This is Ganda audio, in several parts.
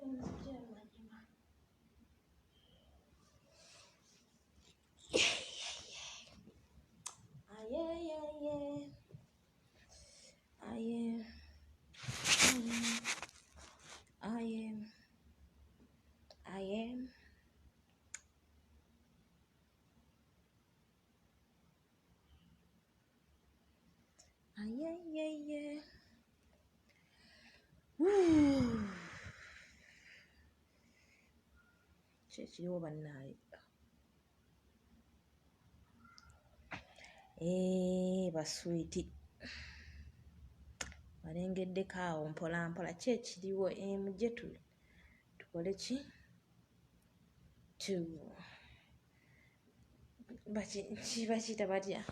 Nzije amanyuma. Aye, aye, aye, aye, aye, aye, aye. Ki ekiriwo bannaaye? Eee baswiiti balengeddeko awo mpola mpola. Ki ekiriwo? Ee mujje tukole ki? Bakiyita batya?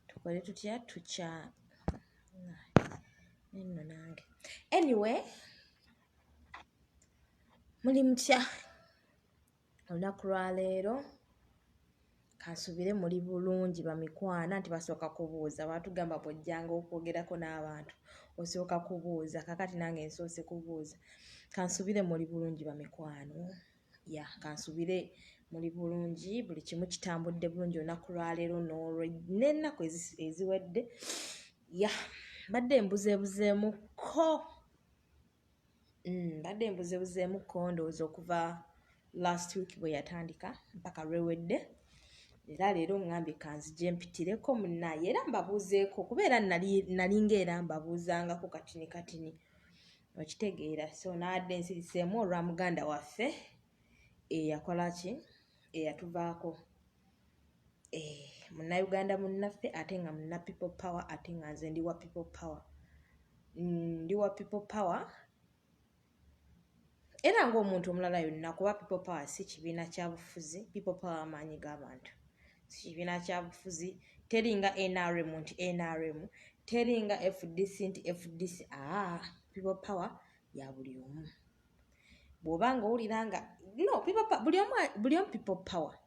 Tukole tutya? Tukya nno nange. Anyway, muli mutya olunaku lwaleero? Kansuubire muli bulungi bamikwana. Nti basooka kubuuza, batugamba bw'ojjanga okwogerako n'abantu osooka kubuuza. Kakati nange nsoose kubuuza. Kansuubire muli bulungi bamikwano. Ya, kansuubire muli bulungi, buli kimu kitambudde bulungi olunaku lwaleero n'ennaku eziwedde. Ya, mbadde mbuzeebuzeemukko, mbadde mbuzeebuzeemukko ndowooza okuva last week bwe yatandika mpaka lwewedde. Era leero ŋŋambye kanzije mpitireko munnaaye era mbabuuzeeko, kuba era nalinga era mbabuuzangako katini katini, okitegeera. So naadde nsiriseemu olwa muganda waffe eyakola ki, eyatuvaako, Munnayuganda munnaffe, ate nga munna People Power, ate nga nze ndi wa People Power, ndi wa People Power era ng'omuntu omulala yonna, kuba People Power si kibiina kya bufuzi. People Power amaanyi g'abantu, si kibiina kya bufuzi. Teringa NRM nti NRM, teringa FDC nti FDC. Aa, People Power ya buli omu. Bw'oba nga owulira nga no buli omu, buli omu People Power.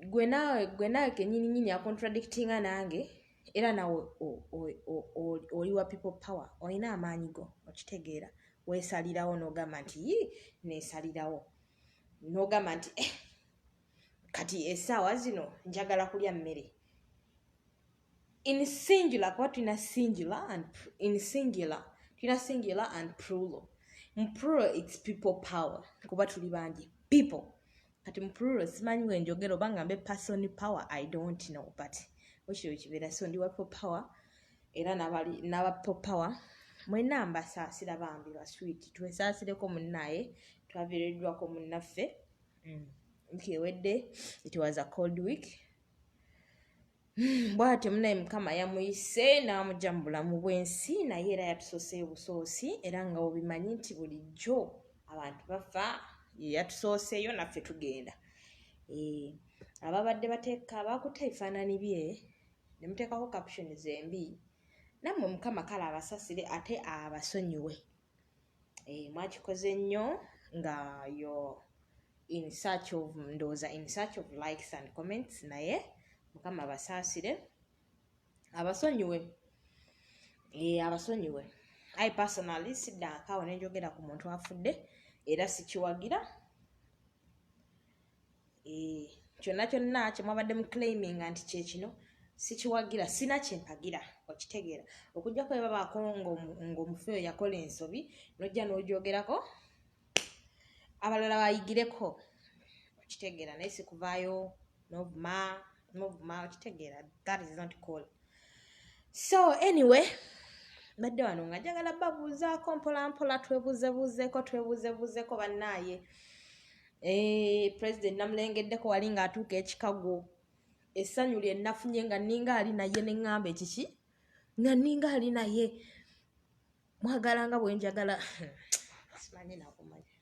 Gwe naawe kennyini nnyini acontradictinga nange, era naawe oli wa People Power, olina amaanyi go, okitegeera. Weesalirawo n'ogamba nti yi, neesalirawo n'ogamba nti eh, kati essaawa zino njagala kulya mmere in singular, kuba tulina singular and in singular, tulina singular and plural. Mu plural it's People Power, kuba tuli bangi people. Kati mu plural simanyi bwenjogera oba ngambe person power, I don't know, but wekiro kibeera. So ndi wa People Power, era n'aba People Power mwenna mbasaasira bambi baswiti. Twesaasireko munnaye, twaviiriddwako munnaffe wiiki ewedde. It was a cold week. Bw'atyo munaye Mukama yamuyise n'amugya mu bulamu bw'ensi, naye era yatusooseyo busoosi. Era nga obimanyi nti bulijjo abantu bafa, ye yatusooseeyo, naffe tugenda. Ababadde bateeka bakutte ebifaananyi bye ne muteekako captions embi, nammwe Mukama kale abasasire ate abasonyiwe. Mwakikoze nnyo nga yo in search of, ndowooza in search of likes and comments, naye Mukama abasaasire abasonyiwe, abasonyiwe. I personally siddakaawo ne njogera ku muntu afudde, era sikiwagira. Kyonna kyonna kyemwabadde mu claiming nti kyekino sikiwagira, sina kyempagira, okitegeera, okuggyako bwe babaako ng'omufu oyo yakola ensobi n'ojja n'ogyogerako abalala bayigireko, okitegeera. Naye sikuvaayo n'ovuma n'ovuma, okitegeera, that is not cool. So anyway, mbadde wano nga njagala babuuzaako mpola mpola, twebuuzebuuzeeko, twebuuzebuuzeeko bannaaye. President namulengeddeko wali ng'atuuka ekikago, essanyu lye nafunye nga nninga ali naye, ne ŋŋamba ekiki, nga nninga ali naye, mwagala nga bwe njagala. Simanyi nakumanya,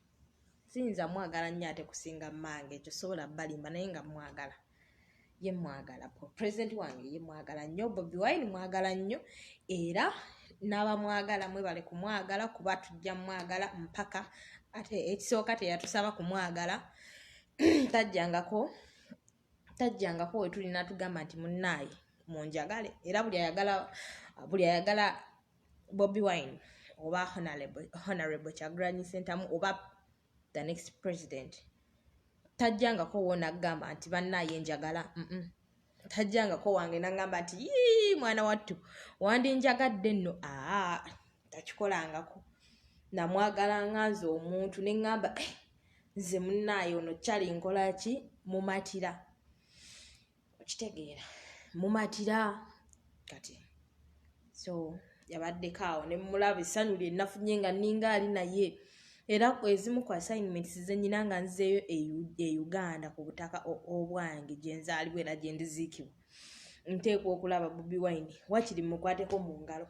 siyinza mwagala nnyo ate kusinga mmange, ekyo sobola balimba, naye nga mwagala, ye mwagala. President wange ye mwagala nnyo, Bobi Wine mwagala nnyo, era n'abamwagala mwebale kumwagala, kuba tujja mwagala mpaka. Ate ekisooka teyatusaba kumwagala, tajjangako, tajjangako we tuli natugamba nti munnaaye munjagale. Era buli ayagala, buli ayagala Bobi Wine oba Honorable Kyagulanyi Ssentamu oba the next president, tajjangako wo naggamba nti bannaaye njagala. Tajjangako wange nagamba nti, "Yii, mwana wattu, wandinjagadde nno." Aa, takikolangako. Namwagala nga nze omuntu, neŋŋamba, "Eh, nze munnaaye ono kyali nkola ki, mumatira." Okitegeera? Mumatira. Kati so yabaddeko awo ne mulaba, essanyu lye nafunye nga nninga ali naye. Era ezimu ku assignments ze nnyina nga nzeeyo e Uganda, ku butaka obwange gye nzaalibwa era gye ndiziikibwa, nteekwa okulaba Bobi Wine, wakiri mukwateko mu ngalo,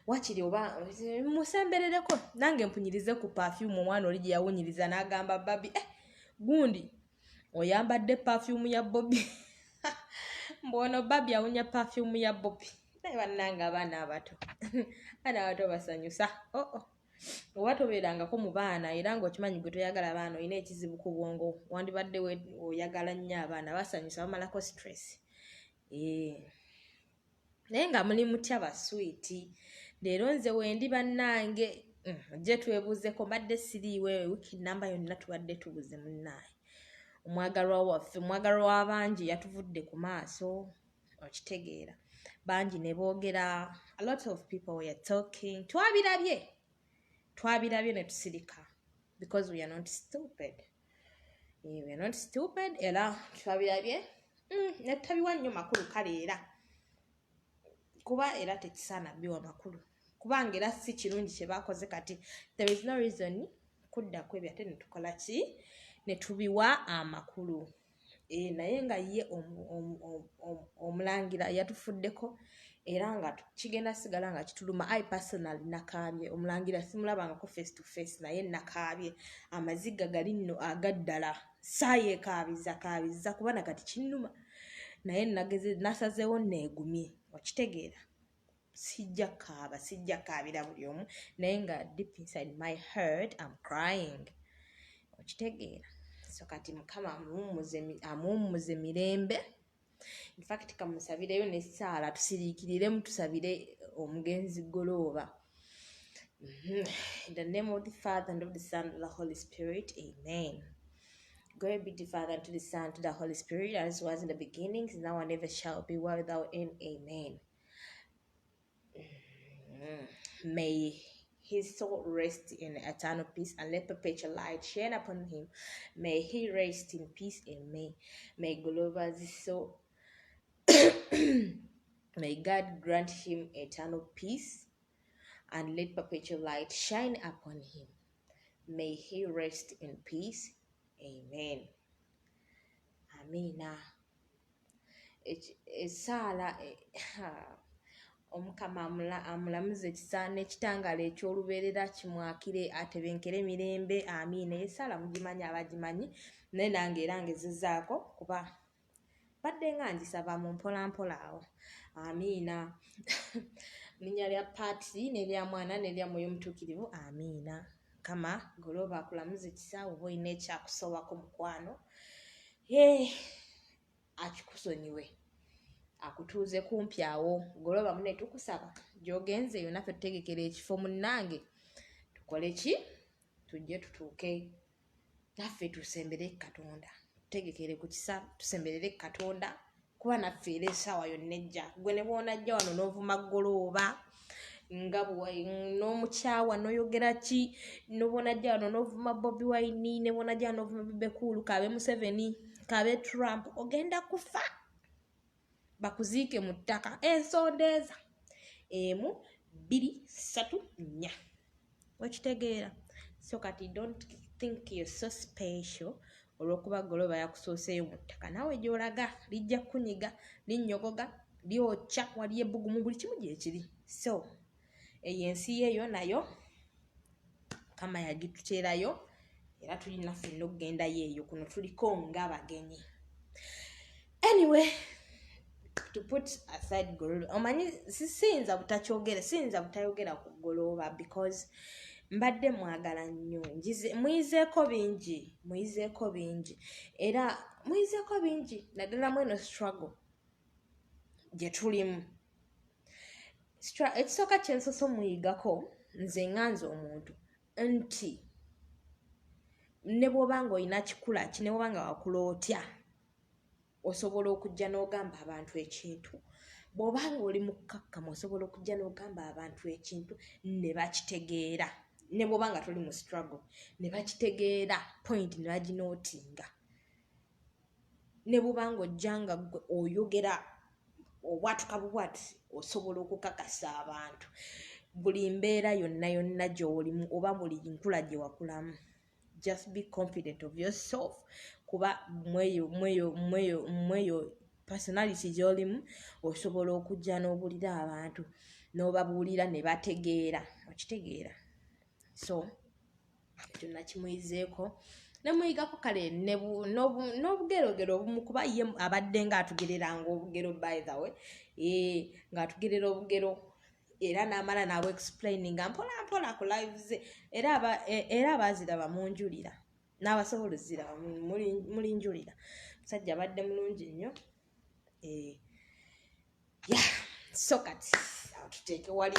wakiri oba musemberereko nange mpunyirize ku perfume omwana oli gye yawunyiriza n'agamba, "Babi, eh, gundi oyambadde perfume ya Bobi." Mbwono Babi awunya perfume ya Bobi. Naye bannange, abaana abato, abaana abato basanyusa. Oo, oh. Oba tobeerangako mu baana era ng'okimanyi gwe toyagala baana, olina ekizibu ku bwongo. Wandibadde oyagala nnyo abaana, basanyusa, bamalako stress. Eh. Naye nga muli mutya, basweet? Leero nze wendi bannange, gye twebuuzeko. Mbadde siriiwe wiiki namba yonna, tubadde tubuze. Munnaaye, omwagalwa waffe, omwagalwa w'abangi yatuvudde ku maaso. Okitegeera? Bangi ne boogera, a lot of people were talking. Twabirabye, twabirabye ne tusirika because we are not stupid. Eh, we are not stupid. Era twabirabye, ne tutabiwa nnyo makulu. Kale era kuba era tekisaana biwa makulu, kubanga era si kirungi kye bakoze. Kati there is no reason kudda ku ebyo ate ne tukola ki, ne tubiwa amakulu. E, naye nga ye omulangira yatufuddeko era nga kigenda sigala nga kituluma. I personally nakaabye. Omulangira simulabangako face to face, naye nakaabye amaziga gali nno agaddala. Saayeekaabiza kaabiza kuba nakati kinnuma, naye nageze nasazeewo neegumye. Okitegeera? Sijja kaaba, sijja kaabira buli omu, naye nga deep inside my heart am crying. Okitegeera? So kati Mukama amuwummuze mirembe. Infact kamusabireyo nessaala, tusiriikiriremu, tusabire omugenzi Golooba. In the name of the Father, and of the Son, and of the Holy Spirit, amen. Glory be to the Father, and to the Son, and to the Holy Spirit, as was in the beginning, is now, and ever shall be, world without end. Amen. May his soul rest in eternal peace, and let perpetual light shine upon him. May he rest in peace. Amen. May Golooba's soul, may God grant him eternal peace and let perpetual light shine upon him. May he rest in peace. Amen. Amiina. Essaala, Omukama amulamuze ekisa n'ekitangaala eky'olubeerera kimwakire, atebenkere mirembe. Amiina. Essaala mugimanyi, abagimanyi, naye nange era ngezezaako kuba badde nga ngisaba mu mpola mpola awo. Amiina. Linnya lya Patri n'erya Mwana n'erya Mwoyo Mutuukirivu. Amiina. Mukama Golooba akulamuze ekisa. Oba olina ekyakusobako, mukwano, ye akikusonyiwe, akutuuze kumpi awo. Golooba mune, tukusaba gy'ogenze yonna ffe tutegekera ekifo. Munnange, tukole ki? Tujje tutuuke naffe tusembere Katonda, tutegekere ku kisa, tusemberere Katonda, kuba naffe era essaawa yonna ejja. Gwe ne bw'onajja wano n'ovuma Golooba nga n'omukyawa n'oyogera ki, ne bw'onajja wano n'ovuma Bobi Wine, ne bw'onajja wano n'ovuma Bebe Cool, kabe Museveni, kabe Trump, ogenda kufa bakuziike mu ttaka. Ensondeeza emu, bbiri, ssatu, nnya. Okitegeera? So kati don't think you're so special olw'okuba Golooba yakusooseeyo mu ttaka. Naawe gy'olaga lijja kukunyiga, linnyogoga, lyokya, waliyo ebbugumu, buli kimu gyekiri. So eyo ensi yeeyo nayo Mukama yagituteerayo, era tulina ffenna okugendayo eyo. Kuno tuliko ng'abagenyi. Anyway, to put aside Golooba, omanyi siyinza butakyogera, siyinza butayogera ku Golooba because mbadde mwagala nnyo. Muyizeeko bingi, muyizeeko bingi, era muyizeeko bingi naddala mu eno struggle gye tulimu. Ekisooka kyensoose omuyigako nze nga nze omuntu nti ne bw'oba nga olina kikula ki, ne bw'oba nga wakula otya, osobola okujja n'ogamba abantu ekintu. Bw'oba nga oli mukkakkamu, osobola okujja n'ogamba abantu ekintu ne bakitegeera, ne bw'oba nga toli mu struggle ne bakitegeera, point ne baginootinga. Ne bw'oba nga ojja nga ggwe oyogera obwatuka bubwatusi, osobola okukakasa abantu buli mbeera yonna yonna gy'olimu oba buli nkula gye wakulamu. Just be confident of yourself, kuba mweyo personality gy'olimu osobola okujja n'obuulira abantu n'obabuulira ne bategeera, okitegeera. So ekyo nakimuyizeeko, nemuyigako kale n'obugerogero obumu, kuba ye abadde ng'atugereranga obugero, by the way, ng'atugerera obugero era n'amala n'abw explaininga mpola mpola ku live ze, era abaaziraba munjulira, n'abasobola oziraba mulinjulira. Musajja abadde mulungi nnyo. Ya, so kati awo tuteeke wali,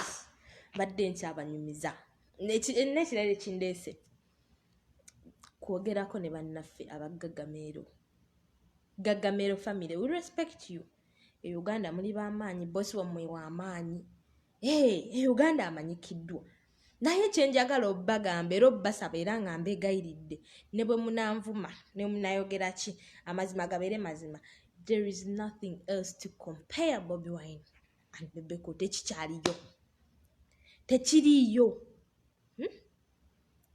badde nkyabanyumiza. N'ekirala ekindeese kwogerako ne bannaffe abagagameero, Gagameero family, we respect you. E Uganda muli b'amaanyi, bosi wammwe w'amaanyi e Uganda amanyikiddwa. Naye kyenjagala obbagamba era obbasaba era nga mbegayiridde, ne bwe munanvuma ne munayogera ki, amazima gabeere mazima. There is nothing else to compare Bobi Wine and Bebe Cool. Tekikyaliyo, tekiriiyo,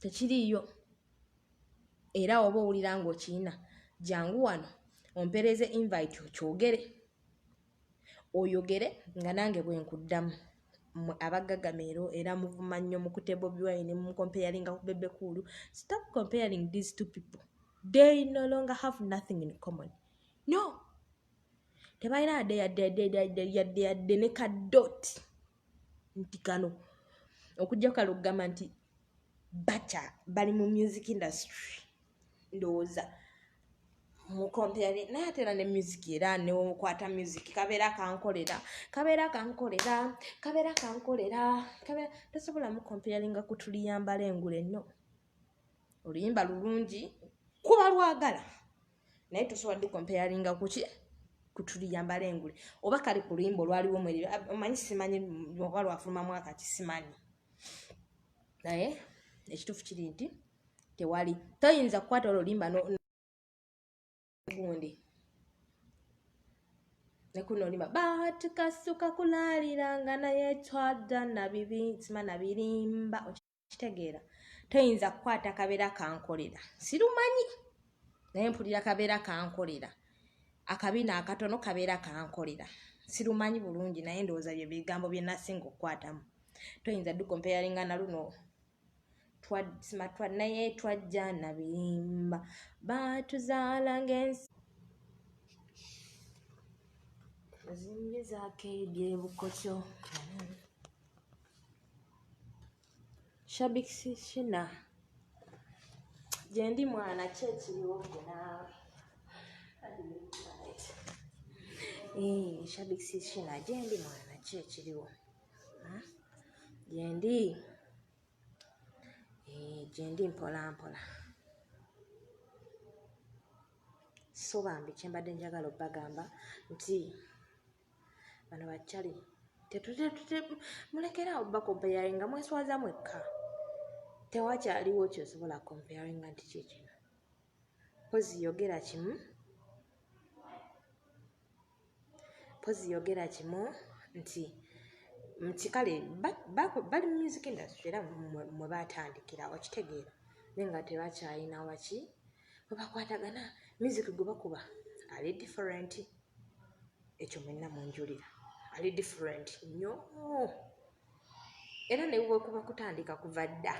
Tekiriiyo. Era oba owulira ng'okirina, jangu wano ompeereze invite okyogere, oyogere nga nange bwe nkuddamu. Mmwe abagagameero era muvuma nnyo, mukute Bobi Wine mumucomparinga ku Bebe Cool. Stop comparing these two people. They no longer have nothing in common. No, tebalina yadde yadde yadde yadde yadde ne kadot nti kano okujja kale okugamba nti bakya bali mu music industry. Ndowooza mucompare, naye ate era ne music, era newokwata music kabeera kankolera, kabeera kankolera, kabeera kankolera, kabeera tosobola mucomparinga ku Tuliyambala Engule. Nno oluyimba lulungi kuba lwagala, naye tosobola ducomparinga kuki? Ku Tuliyambala Engule, oba kale ku luyimba olwaliwo mweri, omanyi, simanyi oba lwafuluma mwaka ki, simanyi. Naye ekituufu kiri nti tewali, toyinza kukwata olwo oluyimba gundi nekuno olimba batukasuka kulaliranga naye twadda nabibi sima nabirimba, okitegeera. Toyinza kukwata kabeera kankolera, sirumanyi, naye mpulira kabeera kankolera, akabina akatono kabeera kankolera, sirumanyi bulungi, naye ndowooza bye bigambo bye nasinga okukwatamu. Toyinza ducomparinga na luno sima naye twajja nabirimba batuzaala ng'ensi zimbizaako ebyebukokyo. Shabik Shina, gyendi mwana, ki ekiriwo gwe naawe? Shabik Shina, gyendi mwana, ki ekiriwo gyendi? Gyendi mpola mpola. So bambi, kyembadde njagala obbagamba nti bano bakyali mulekeraawo bacomparinga, mweswaza mwekka. Tewakyaliwo kyosobola comparinga nti kikino. Pozi yogera kimu, pozi yogera kimu nti kale bali mu music industry era mwe batandikira, okitegeera, naye nga tebakyalina waki bwe bakwatagana. Music gwe bakuba ali different, ekyo mwenna munjulira, ali different nnyo. Era ne bwekuba kutandika kuva dda,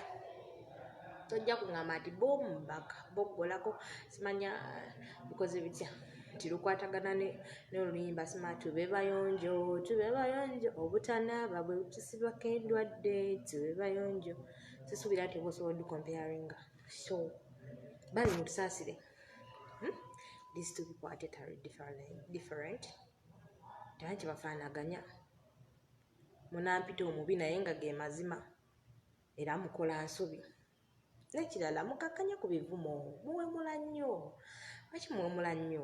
tojja kuŋŋamba nti bombaka boggolako simanya bikoze bitya nti lukwatagana n'oluyimba sima tube bayonjo, tube bayonjo, obutanaaba bwe tusibako endwadde, tube bayonjo. Sisuubira nti oba osobola oducomparinga. So bali mutusaasire, These two people are totally different, different. Tebanyi kyebafaanaganya. Munampita omubi naye nga ge mazima, era mukola nsobi. N'ekirala, mukakkanye ku bivumo, muwemula nnyo. Lwaki muwemula nnyo?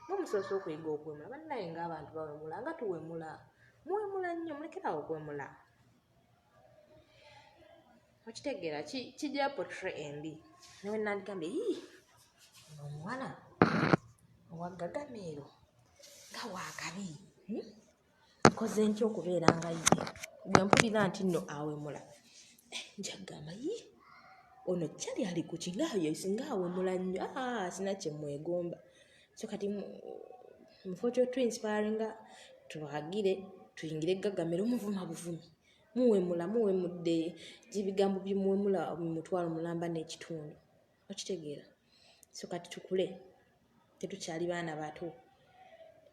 Mwe musoose okuyiga okuwemula. Bannaye ng'abantu bawemula, nga tuwemula. Muwemula nnyo, mulekere awo okuwemula. Okitegeera, kijja portray embi. Ne bwe nandigambye, "Yii, ono omuwala owa Gagameero nga waakabi, Nkoze ntya okubeera nga ye?" Bwe mpulira nti nno awemula, nja kugamba, "Yii, ono kyali ali ku ki nga awemula nnyo, sina kye mwegomba." So kati mu kifo ky'otu-inspiringa tubagire tuyingire Gagamero, muvuma buvumi, muwemula, muwemudde ebigambo bye muwemula 500,000. Okitegeera? So kati tukule, tetukyali baana bato.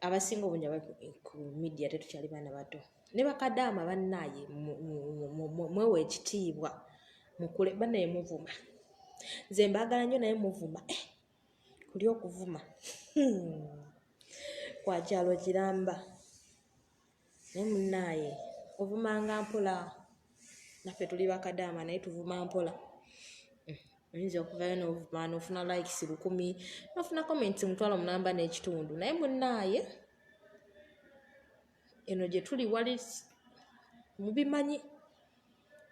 Abasinga obungi abali ku media tetukyali baana bato. Ne bakadaama bannaaye, mwewe ekitiibwa, mukule. Bannaye muvuma, nze mbaagala nnyo naye muvuma. Kuli okuvuma kwa kyalo kiramba, naye munnaaye ovumanga mpola. Naffe tuli bakadaama naye tuvuma mpola. Oyinza okuvayo n'ovuma n'ofuna likes 1000, n'ofuna comments 8500, naye munnaaye eno gye tuli wali mubimanyi.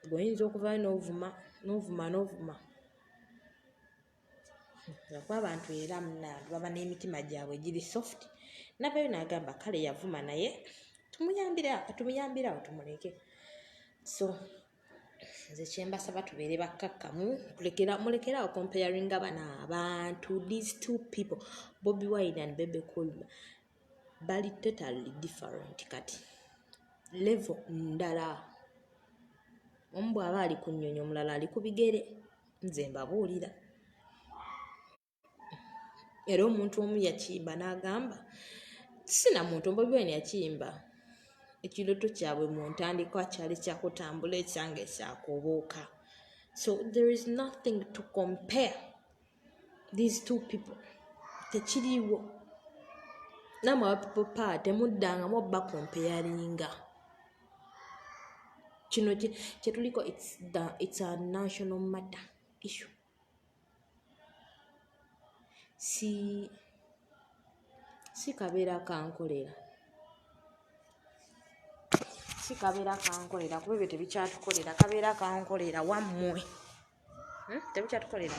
Gwe oyinza okuvayo n'ovuma n'ovuma n'ovuma, lwakuba abantu era munnange baba n'emitima gyabwe giri soft. Navayo n'agamba kale yavuma, naye tumuyambire, tumuyambire awo, tumuleke. So nze kyembasaba, tubeere bakkakkamu, mulekere awo comparinga bano abantu. These two people, Bobi Wine and Bebe Cool, bali totally different. Kati level ndala. Omu bw'aba ali ku nnyonyi, omulala ali ku bigere. Nze mbabuulira, era omuntu omu yakiyimba n'agamba, sina muntu, Bobi Wine yakiyimba, ekirooto kyabwe mu ntandikwa kyali kyakutambula, ekyange kyakubuuka. So there is nothing to compare these two people, tekiriiwo. Nammwe aba People Power temuddangamu obba comparinga. Kino kyetuliko, it's a national matter, issue, si kabeera kankolera, si kabeera kankolera, kuba ebyo tebikyatukolera. Kabeera kankolera wammwe, Tebikyatukolera.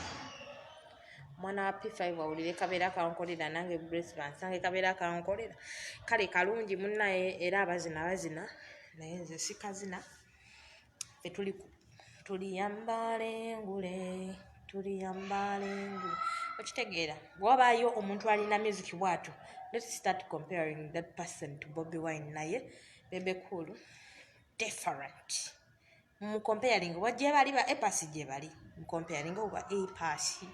Omwana wa P5 awulire kabeera kankolera, nange Grace bansange kabeera kankolera. Kale kalungi munnaye, era abazina bazina, naye nze sikazina. Ffe tuli tuliyambala engule, tuliyambala engule. Okitegeera, bwewabaayo omuntu alina music bwatyo, let's start comparing that person to Bobi Wine. Naye Bebe Cool different. Mucomparing wa gye bali ba A Pass, gye bali mucomparing oba A Pass,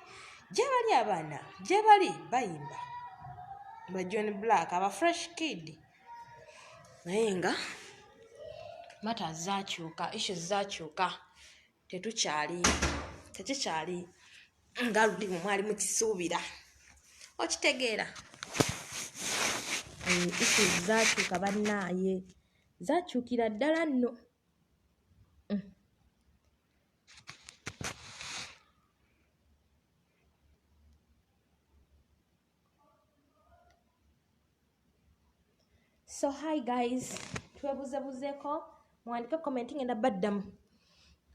gye bali abaana, gye bali bayimba ba John Black, aba Fresh Kid, naye nga matters zakyuka, issues zakyuka, tetukyali, tekikyali nga luli mwe mwali mukisuubira. Okitegeera, issues zakyuka bannaaye, zakyukira ddala nno. So hi guys, twebuzebuzeeko, muwandike comment, ngenda baddamu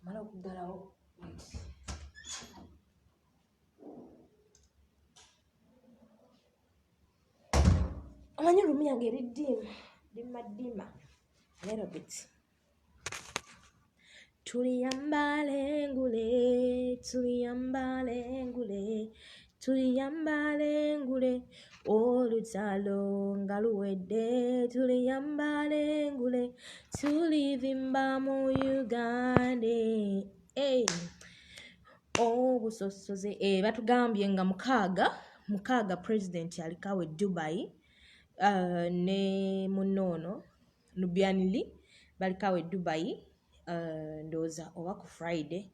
mala okuggalawo. Wait. Omanyi room yange eri dim, dimma dimma a little bit. Tuliyambala engule, tuliyambala engule, tuliyambala engule, olutalo nga luwedde, tuliyambala engule, tulivimba mu Uganda. Hey. Obusosoze batugambye nga 6 6 president alikawo e Dubai, ne munoono Nubian Li balikawo e Dubai, ndowooza oba ku Friday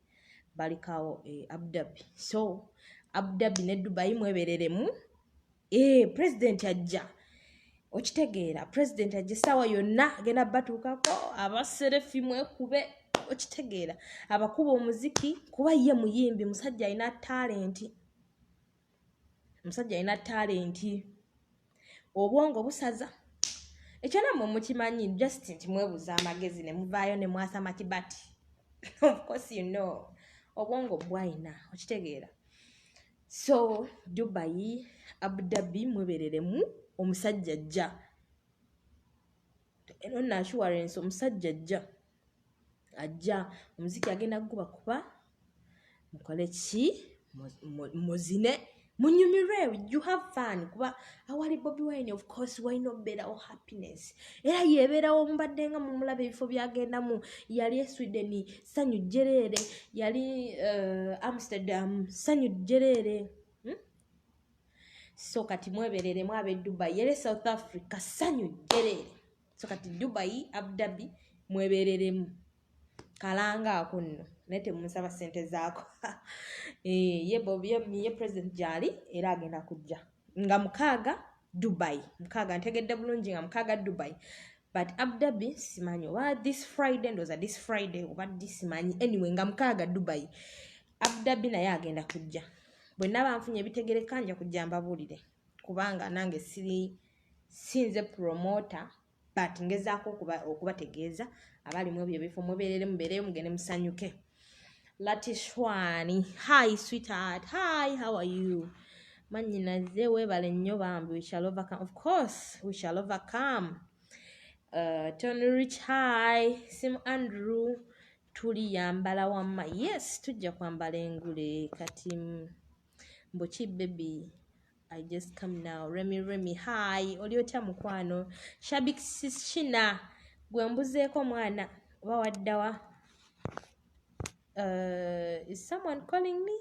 balikawo e Abu Dhabi. So Abu Dhabi ne Dubai mwebereremu. President ajja. Okitegeera, president ajja essaawa yonna, agenda batuukako abaserefi mwekube. Okitegeera, abakuba omuziki kuba ye muyimbi, musajja alina talenti, musajja alina talenti, obwongo busaza. Ekyo nammwe mukimanyi, just nti mwebuza amagezi ne muvaayo ne mwasama kibati. Of course you know obwongo bwayina. Okitegeera? So Dubai, Abu Dhabi, mwebereremu, omusajja ajja. Eno nno assurance, omusajja ajja, ajja, omuziki agenda guba kuba mukole ki, muzine, munyumirwe, you have fun, kuba awali Bobi Wine of course walina obeerawo happiness, era yebeerawo. Mubadde nga mumulaba ebifo byagendamu, yali e Sweden, sanyu jjereere, yali Amsterdam, sanyu jjereere, So kati mwebereremu ab'e Dubai, yali South Africa, sanyu jjereere. So kati Dubai, Abu Dhabi, mwebereremu. Kalanga ako nno, naye temunsaba ssente zaako. Ye Bobi, ye president gyali era agenda kujja nga 6 Dubai, 6, ntegedde bulungi, nga 6 Dubai, but Abu Dhabi simanyi oba this Friday, ndowooza this Friday oba ddi simanyi. Anyway, nga 6 Dubai, Abu Dhabi naye agenda kujja. Bwe naba nfunye ebitegereka nja kujja mbabuulire, kubanga nange siri sinze promoter, but ngezaako okubategeeza abalimu ebyo ebifo, mubeerere, mubeereyo, mugende musanyuke. Latishwani, hi sweetheart, hi, how are you? Manyinaze, weebale nnyo bambi. We shall overcome, of course we shall overcome. Tony Rich, hi. Sim Andrew, tuliyambala wamma. Yes, tujja kwambala engule. Kati mbuki baby, I just come now. Remy, Remy, hi, oli otya mukwano? Shabik Shina, gwe mbuzeeko mwana, oba waddawa? Is someone calling me?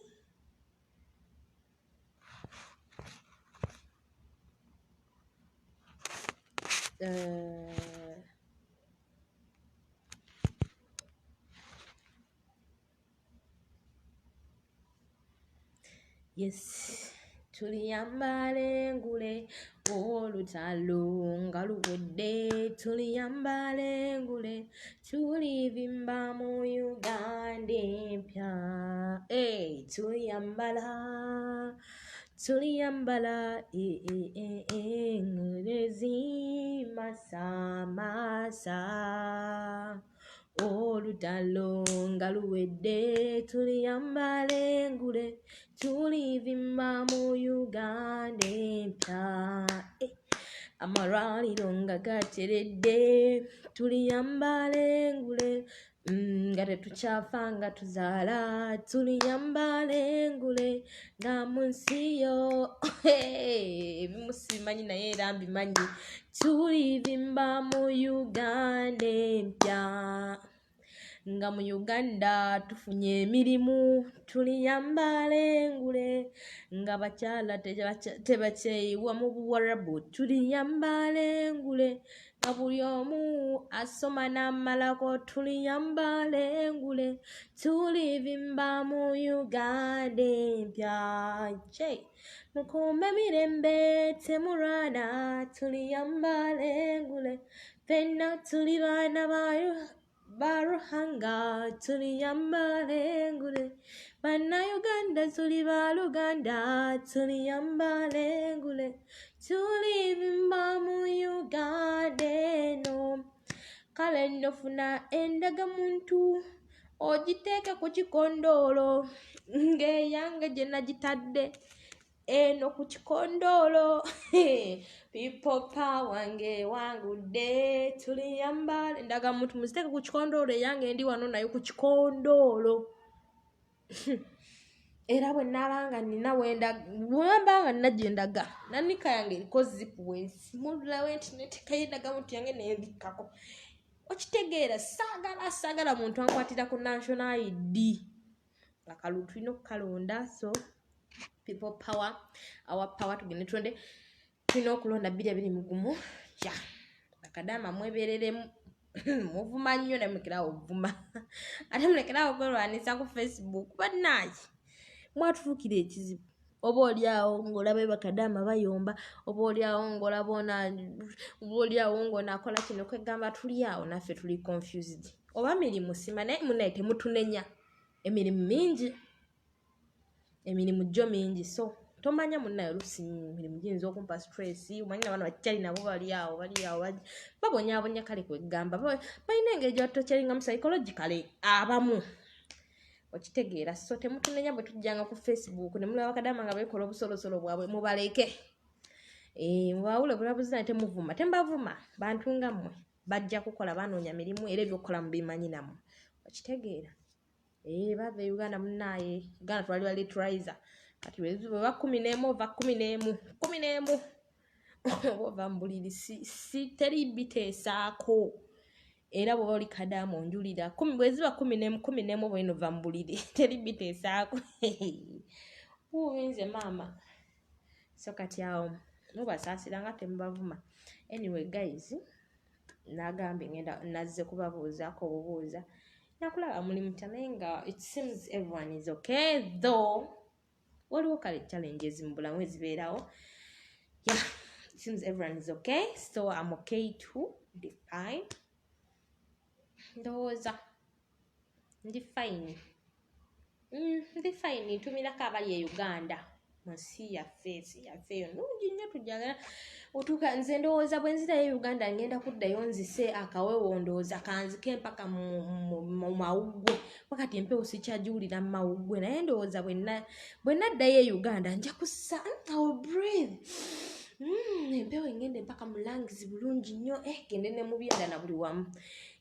Yes, tuliyambala engule olutalo nga luwedde, tuliyambala engule, tulivimba mu Uganda empya. Hey, tuliyambala, tuliyambala engule zimasamasa, olutalo nga luwedde, tuliyambala engule, tulivimba mu Uganda empya. Amalwaliro nga gateredde, tuliyambala engule, nga tetukyafa nga tuzaala, tuliyambala engule nga mu nsi yo. Ebimu sibimanyi naye era mbimanyi. Tulivimba mu Uganda empya, nga mu Uganda tufunye emirimu, tuliyambala engule, nga bakyala tebakyeyiwa mu Buwarabu, tuliyambala engule, nga buli omu asoma n'amalako, tuliyambala engule, tulivimba mu Uganda empya. Mukuume mirembe, temulwana, tuliyambala engule, ffenna tuli baana ba Ruhanga, tuliyambala engule, Bannayuganda tuli baluganda, tuliyambala engule, tulivimba mu Uganda eno. Kale nno funa endagamuntu ogiteeke ku kikondoolo ng'eyange gye nagitadde eno ku kikondoolo. People power ng'ewangudde, tuliyambala. Endagamuntu muziteeke ku kikondoolo, eyange ndi wano nayo ku kikondoolo. Era bwe naabanga nina bwe mba nga nina gye ndaga, nanika yange eriko zipu, bwensimululawo nti neteekayo endagamuntu yange nembikkako. Okitegeera? Saagala muntu ankwatira ku national ID. Akalulu tulina okukalonda. So people power, our power, tugende tulonde, tulina okulonda 2021. Ya bakadaama mwebereremu, muvuma nnyo naye mulekerawo ovuma, ate mulekerawo okwerwanisa ku Facebook. Bannange, mwatufuukira ekizibu. Oba oli awo ng'olaba bakadaama bayomba, oba oli awo ng'olaba ona, oba oli awo ng'onaakola kino. Kwegamba tuli awo naffe tuli confused oba mirimu sima. Naye munaye temutunenya, emirimu mingi, emirimu gyo mingi, so tomanya munnaye oluusi emirimu giyinza okumpa stress. Omanyi nabaana bakyali nabo bali awo, bali awo babonyabonya. Kale kwegamba balina engeri gyebatokyalingamu psychologically abamu, okitegeera? So temutunenya bwe tujjanga ku Facebook ne mulaba bakadama nga beekola obusolosolo bwabwe. Mubaleke, eh, mubawule bulabuzi, naye temuvuma, tembavuma. Bantu nga mmwe bajja kukola, banoonya mirimu, era ebyokukola mubimanyi nammwe, okitegeera? Eh, bava e Uganda munaaye. Uganda twali ba literalizer. Kati bweba 11 ova 11, 11 oba ova mu buliri, si teri biteesaako. Era bw'oba oli kadaamu onjulira, bwe ziba 11, 11 oba olina ova mu buliri, teri biteesaako. Nze maama. So kati awo mubasaasira nga temubavuma. Anyway guys, nagambye ngenda nazze kubabuuzaako obubuuza nakulaba muli mutya, naye nga it seems everyone is okay, though waliwo kale challenges mu bulamu ezibeerawo. Yeah, it seems everyone is okay, so I'm okay too. Ndi fine, ndowooza ndi fine. Ndi fine. Ntumirako abali e Uganda, mu nsi yaffe, ensi yaffe eyo nungi nnyo, tujagala otuuka. Nze ndowooza bwe nzirayo e Uganda ngenda kuddayo nzise akawewo, ndowooza kanzike mpaka mu mawuggwe. Wakati empewo sikyagiwulira mu mawuggwe, naye ndowooza bwe naddayo e Uganda nja kussa, I will breathe empewo engende mpaka mu lungs bulungi nnyo, eh, gende ne mu byenda na buli wamu.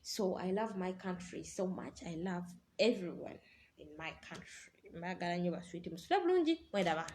So I love my country so much. I love everyone in my country. Mbagala nnyo baswiti, musule bulungi, mweraba.